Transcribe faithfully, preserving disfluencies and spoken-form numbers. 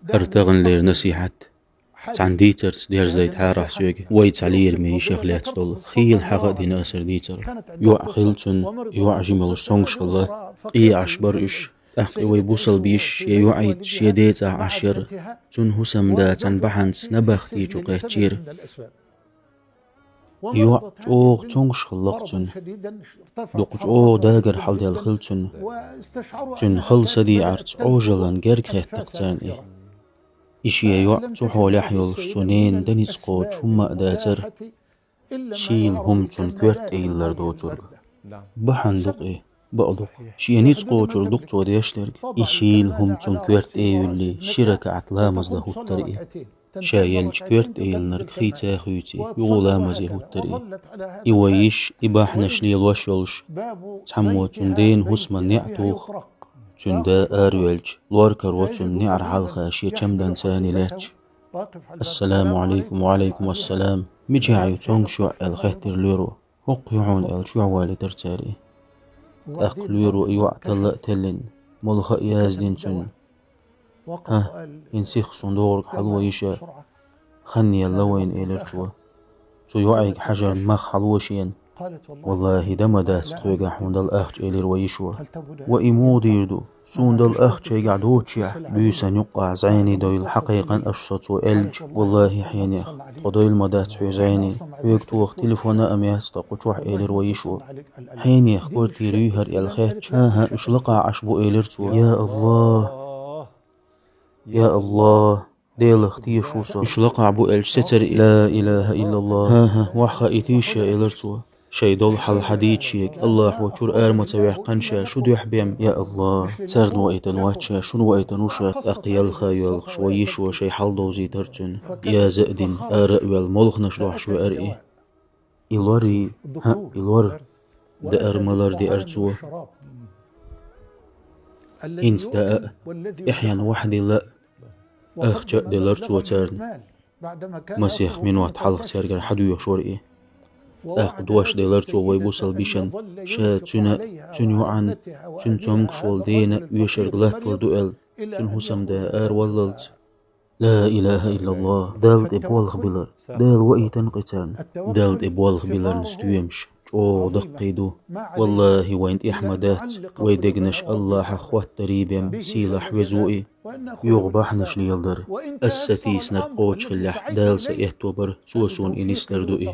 ХӀара таханлера насихьат цхьана дийцарца дерзайта хьарахь соьга, вай цхьа лераме йишех лаьцна долу хийла хьагӀ а дина аса дийцар. ЙоӀ хилла цуьнан, йоӀ жима йолуш цомгуш хилла, къе Ӏаш бара уьш. ТӀаккха и вай бусалба йиша шен йоӀийца шен ден цӀахь Ӏаш яра. Цуьнан хӀусамда цхьана бахьанца набахти чу кхаьчнера. ЙоӀ чӀогӀа цомгуш хилла-кх цуьнан. Дукха чӀогӀа дагар хьалдаьлла хилла цуьнан. Цуьнан хала са дийцарца Ӏожаллина герга хетта-кх царна и. И шен йоӀ цу хьолехь йолуш цу ненан дан ницкъ кхочуш хӀумма а дацара, шийла хӀума цунна коьрта тӀе йиллар доцург. Бахьана ду-кх и, бакъ ду-кх. Шен ницкъ кхочург ду-кх цо деш дерг. И шийла хӀума цунна коьрта тӀе а юьллий, ши ракаӀат ламаз дан хӀуттура и. Ша еллачу коьрта тӀе йиллинарг хийца а хуьйций, юха ламазе хӀуттура и. И вай йиша и бахьанаш лелош йолуш, цхьаммо цуьнан ден хӀусаман неӀ туху. Цуьнан да араваьлча, лор каро цунна неӀарна хьалха шен чамданца лаьтташ. «Ассаламу Ӏалайкум». «Ва Ӏалайкум ассалам. Мичахь ю цомгуш йоӀ?» — аьлла хаьттира лоьро. «ХӀокху ю хьуна», — аьлла, чохь валийтира цара и. ТӀаккха лоьро и йоӀ талла а теллина, молха а яздина цуьнан. «ХӀа, хӀинца сиха суна догӀург хьало, йиша, хан елла вайна», — элира цо. Цу йоӀийга хьажарна мах хьало шена. «ВаллахӀи, дан ма дац тхоьгахь хьуна дала ахча», — элира вай йишо. «Ва и муха дийр ду? Суна дала ахча шайгахь доцушехь, буьйсанна юккъехь зӀене дойла хьакхайкхина аша со», — цо аьлча. «ВаллахӀи, хьенех, тхо дойла ма дац хьоьга зӀене. Хьоьга тоха телефон а ма яц тхан кху чохь», — элира вай йишо. «Хьенех квартира юй хӀара?» — аьлла хаьттича. «ХӀан-хӀа, уьш лакхахь Ӏаш бу», — элира цо. «Я АллахӀ! Я АллахӀ! Делах тешаш ву со. Уьш лакхахь бу», — аьлча, сецира и. «Ла илахӀа иллаллахӀ! ХӀан-хӀа, вахьа хаийтийша», — элира цо. «Шайн долу хьал хьадийца шега. АллахӀо чуьра ара ма ца ваьккхина ша, шу дуьхьа бен». «Я АллахӀ! Царна ваийтина вац ша, шуна ваийтина ву ша». ТӀаккха ялха а йоьлхуш, вай йишо шайн хьал довзийтира цуьнан. Яза а дина, ара а ваьлла, молханаш дохьуш веара и. «И лор, хӀаъ, и лор», — даар-малар деара цо. ХӀинца даа а, тӀаьхьенна вахьа дилла а, ахча а делара цо царна. Масех минот хьалха цаьргара хьадоьхуш вара и. ТӀаккха дош делара цо вай бусалба йишина, ша цуьнан а, цуьнан йоӀан а, цуьнан цомгуш волу дена а оьшург латталур ду аьлла, цуьнан хӀусамда араваллалц. Ла илахӀа иллаллахӀ! Далла тӀе болх билар. Дала ваийтина-кх и царна. Далла тӀе болх биларна стоьмаш чӀогӀа даккхий ду. ВаллахӀи, вайна тӀехь ма дац вайн дегнаш АллахӀах хӀоттарий бен сийлахь веза ву и. Юха бахьанаш леладар. Аса сан тийсинарг кхочушхиллехь, Дала сан аьтто бара, Цо суна и нисдар ду и.